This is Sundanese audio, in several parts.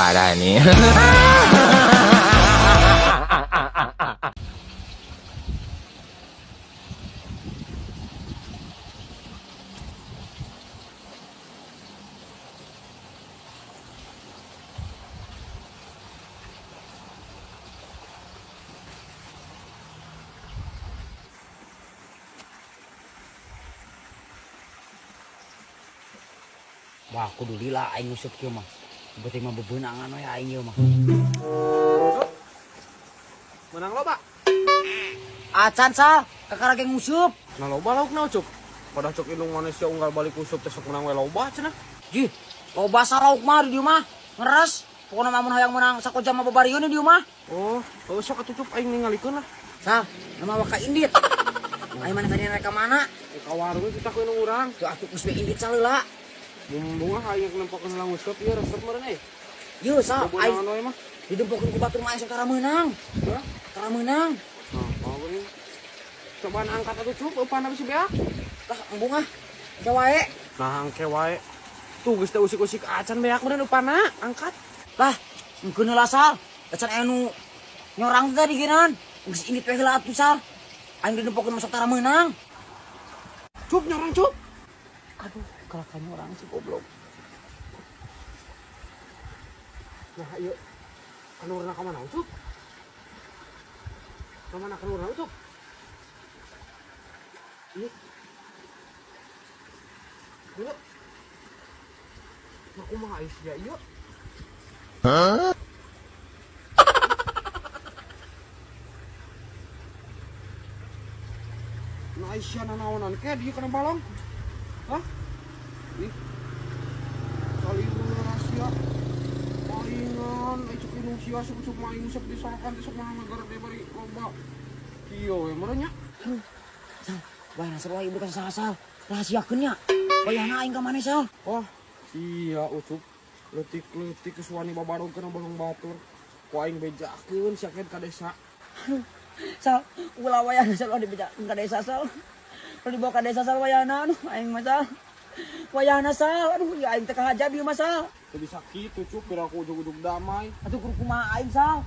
Parah nih. Wah, kudu lila aing nguseup kieu mah. Berarti mah bebeunangan we aing ieu mah. Menang loba. Acan Sal, kakara ge nguseup. Nah loba laukna, Ucup. Pada cok indung manusia unggal balik useup teh sok menang we loba cenah. Jih, loba lauk mah di dieu mah. Ngeres. Pokona mah mun hayang menang sakojam mah babarieun di dieu mah. Oh, heuh sok atuh, Cup, aing ningalikeun lah. Sal, nama waka indit. Aing mana tadi rek ka mana? Ka warung kita ku indung urang. Tuh atuh geus we indit saleula. Mumbung ah aing nempokeun heula nguseup ieu resep meureun euy. Yeuh Sal, aing Bebeunangan we mah. Didempokeun ku batur mah aing sok tara meunang. Hah? Tara meunang. Nah, mau geuning. Cobaan angkat atuh, Cup, eupan bisi beak. Lah embung ah. Engke wae. Nah, engke wae. Tuh geus teh usik-usik acan beak meureun eupana, angkat. Lah, engkeun heula Sal. Acan aya nu nyorang teh tadi geunan. Geus indit we heula atuh Sal. Aing didempokeun masuk tara meunang. Cup, nyorang, Cup. Aduh, kalakan nyorang si goblok. Nah, ieu kanurna ka mana, Ucup? Ka mana kanurna, Ucup? Ieu. Ieu. Nah, kumaha sia ieu? Hah? Nah, sia nanaonan ke dieu kana balong? Hah? Ih. Saliweur rahasia. Palingan ai cuk indung sia sok sok mah aing sok disalakan teh sok mah ngagara teh bari loba. Kieu we meureun nya. Aduh. Sal, wayahna sarua ieu bukan salah Sal. Rahasiakeun nya. Wayahna aing ka maneh Sal. Wah, iya Ucup. Leutik-leutik geus wani babarog kana balong batur. Ku aing bejakeun sia ka desa. Aduh. Sal, ulah wayahna Sal ulah dibejakeun ka desa Sal. Ulah dibawa ka desa Sal wayahna aduh aing mah Sal. Wayahna Sal, aduh ya aing teh kahajab ieu mah Sal. Teu bisa kitu Cup, pira ku ujug-ujug damai. Atuh kudu kumaha aing Sal.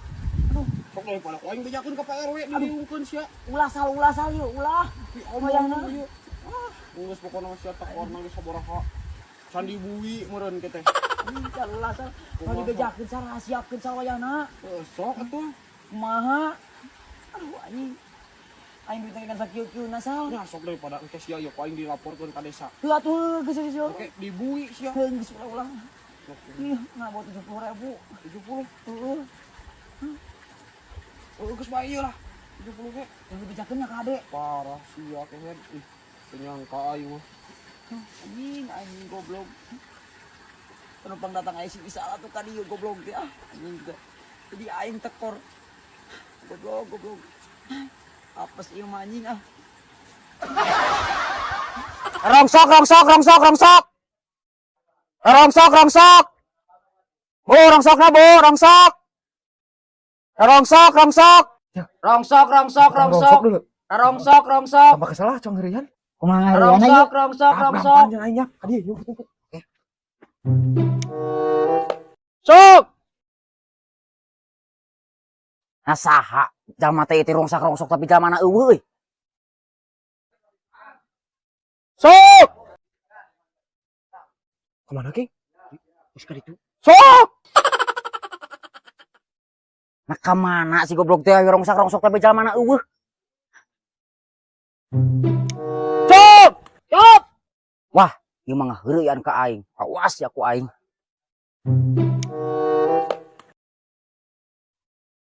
Aduh, Sok daripada ku aing bejakeun ka Pak RW diliungkeun sia. Ulah Sal, ulah Sal ieu, ulah. Wayahna. Ieu. Ah, geus pokona mah sia takorna geus sabaraha. Candi bui meureun ke teh. Ih, Sal, ulah Sal. Ulah dibejakeun Sal, rahasiakeun Sal wayahna. Heuh, sok atuh. Kumaha? Aduh anjing. Aing duit kan sakieu-kieu Sal. Nya sok daripada engke sia ieu ku aing dilaporkeun ka desa. Heuh atuh geus geus geus. Oke, dibui sia. Heuh geus ulah-ulah. Ih, ngabot 70.000. 70. Heeh. Oh, geus bae ieu lah. 70 ge. Yang dibejakeun nya ka ade. Parah sia kehed. Ih, teu nyangka aing mah. Anjing, anjing goblok. Penumpang datang aing si Isa atuh ka dieu goblok teh ah. Anjing teh. Jadi aing tekor. Goblok, goblok. Apes ieu mah anjing ah. Rongsok, rongsok, rongsok, rongsok. Rongsok, rongsok. Bu, rongsokna Bu, rongsok. Rongsok, rongsok. Rongsok, rongsok, rongsok. Rongsok dulu. Rongsok, rongsok. Tambah kesalah cong ngerian. Kumaha ngerian Rongsok, rongsok, rongsok. Panjang aing nya. Ka dieu yuk. Oke. Sok. Nah saha jalma teh teh rongsak rongsok tapi jalma na eueuh euy. Sok. Kemana, King? Geus ka ditu. Sok. Nah ka mana si goblok teh rongsak rongsok tapi jalma na eueuh. Sok. Sok. Wah, ieu mah ngaheureuyan ka aing. Awas ya ku aing.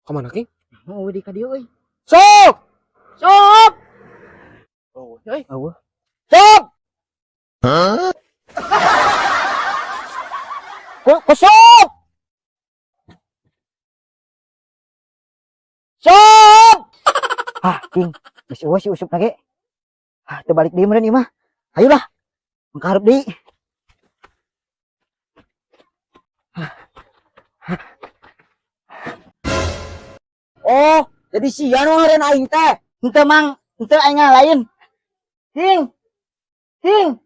Kemana, King? Mau di ka dieu euy. Sok. Sok. Oh, euy. Eueuh. Sok. Hah? Ku sok. Sok. Ah, King, geus eueuh si Usup lagi. Ah, teu balik deui meureun ieu mah. Hayulah. Mangkahareup deui. Oh, jadi sia nu ngaran aing teh. Henteu Mang, henteu aing lain. King. King.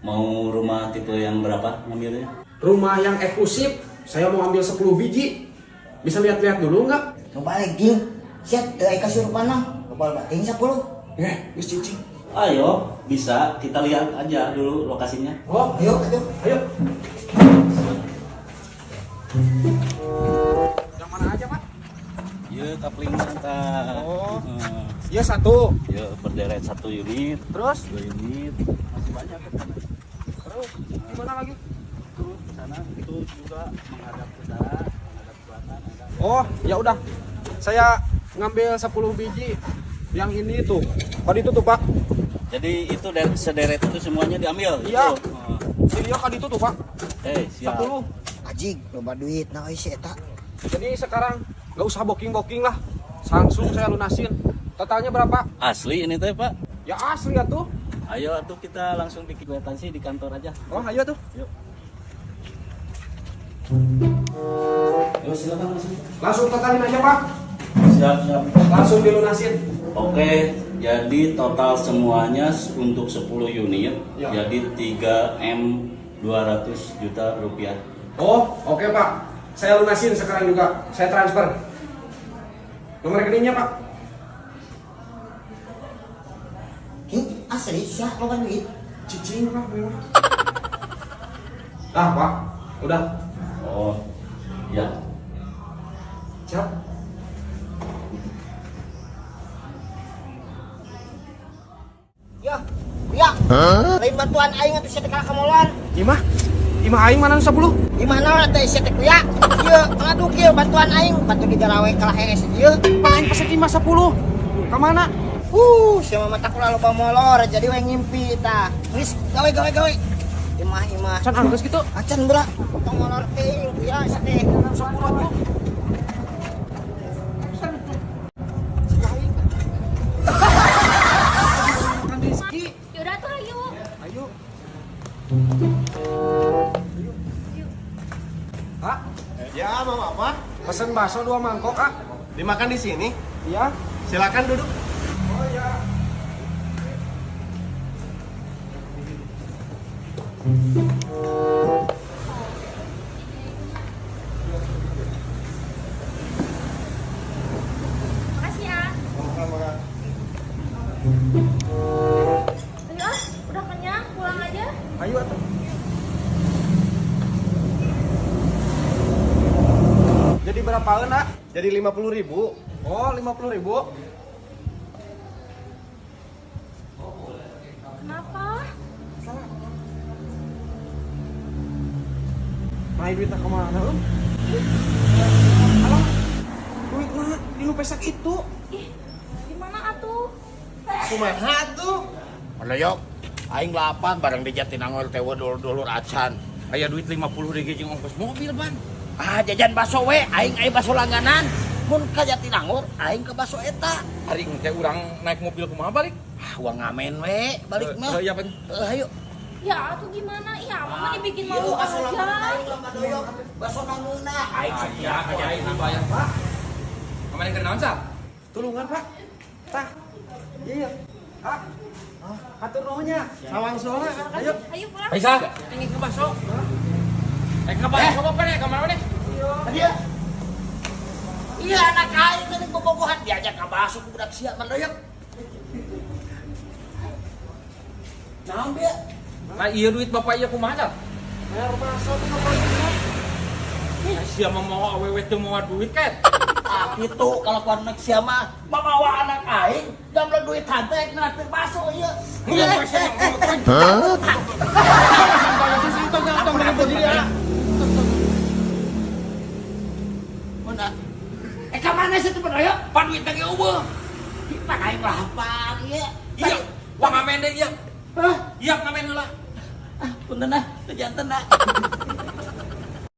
Mau rumah tipe yang berapa ngambilnya? Rumah yang eksklusif, saya mau ambil 10 biji. Bisa lihat-lihat dulu nggak? Coba lagi, siap teu aya kasurupan mah. Loba bating 10. Geus cicing. Ayo, bisa kita lihat aja dulu lokasinya. Oh, Ayo atuh. ayo. Yang mana aja, Pak? Iya, kaplingnya ntar. Oh. Iya satu. Ya, berderet 1 unit, Terus? 2 unit, masih banyak ke sana. Terus gimana lagi? Terus ke sana itu juga menghadap utara, menghadap selatan ada. Oh, ya udah. Saya ngambil 10 biji. Yang ini tuh. Tadi itu tuh, Pak. Jadi itu sederet itu semuanya diambil. Iya. Gitu. Oh. Jadi ya kali itu tuh, Pak. Siap. 10. Ajig, loba duit nah euy si eta. Jadi sekarang nggak usah booking-booking lah. Langsung saya lunasin. Totalnya berapa? Asli ini teh, Pak. Ya asli ya tuh. Ayo atuh kita langsung bikin kwitansi di kantor aja. Oh, ayo tuh. Yuk. Ayo silakan langsung. Langsung totalin aja, Pak. Siap, siap. Langsung dilunasin. Oke, jadi total semuanya untuk 10 unit Ya. jadi 3M 200 juta rupiah. Oh, oke, Pak. Saya lunasin sekarang juga. Saya transfer. Nomor rekeningnya, Pak. King, asli sia loba duit. Cicing, Pak, memang. Ah, Pak. Udah. Oh, ya. Siap. Ya, ya. Lain bantuan aing atuh sia teh kalah kamolon. Imah? Imah aing mana nu 10? Di mana teh sia teh kuya? Ieu ngaduk ieu bantuan aing, bantu di garawe kalah hees ieu. Pan aing pesen imah 10. Ka mana? Sia mah mata kula loba molor jadi we ngimpi tah. Geus gawe gawe gawe. Imah imah. Can anggeus kitu. Acan bra. Tong molor teuing kuya sia teh. 10 atuh. Makan rezeki. Yaudah tuh ayo. Ayo. Kak, Ya, mau apa? pesen bakso 2 mangkok, Kak. Dimakan di sini. Iya. Silakan duduk. Oh iya. Makasih ya. Ayo ah, udah kenyang, pulang aja. Ayo atuh. Jadi berapaan, Nak? Jadi 50.000. Oh, 50.000. Kenapa? Nah, duitnya kemana, lu? Alah, duitnya di nu pesak itu. Ih, gimana atuh? Kumaha tuh? Menoyok, aing lapan bareng di Jatinangor teh dulur-dulur acan. Aya duit 50 deui jeung ongkos mobil, Ban. Ah, jajan baso we, aing aya baso langganan. Mun ka Jatinangor, aing ke baso eta. Hari engke urang naik mobil kumaha balik? Ah, uang ngamen we, balik mah. Iya, Pan. Ayo. Ya atuh gimana? Iya, mama dibikin Ieu malu baso aja. langganan aing loba doyok, baso nangeuna. Aing Iya, aya aing bayar, Pak. Kemarin keur naon, Sal? Tulungan, Pak. Tah. Iya. Kak. Hatur nuhun nya. Sawang soalnya. Ayo. Ayo pulang. Faisal, ingin ke baso. Ke baso apa nih? Ke mana nih? Tadi ya. Iya anak aing tadi bobogohan diajak ka baso ku budak sia menoyok. Naon dia? Nah, iya duit bapak iya kumaha, Sal? Bayar bakso tuh kapan? Nah, sia mah mau awewe teu mawa duit, Ket. Ah, gitu kalau ku anak sia mah mamawa anak aing gambar duit hante ngeraktir baso ieu. Mana? Ka mana sih teu bener ya? Pan duit lagi eueuh. Pan aing lapar ieu. Iya, wah ngamen deui ieu. Hah? Iya, ngamen heula. Ah, punten ah, teu janten ah.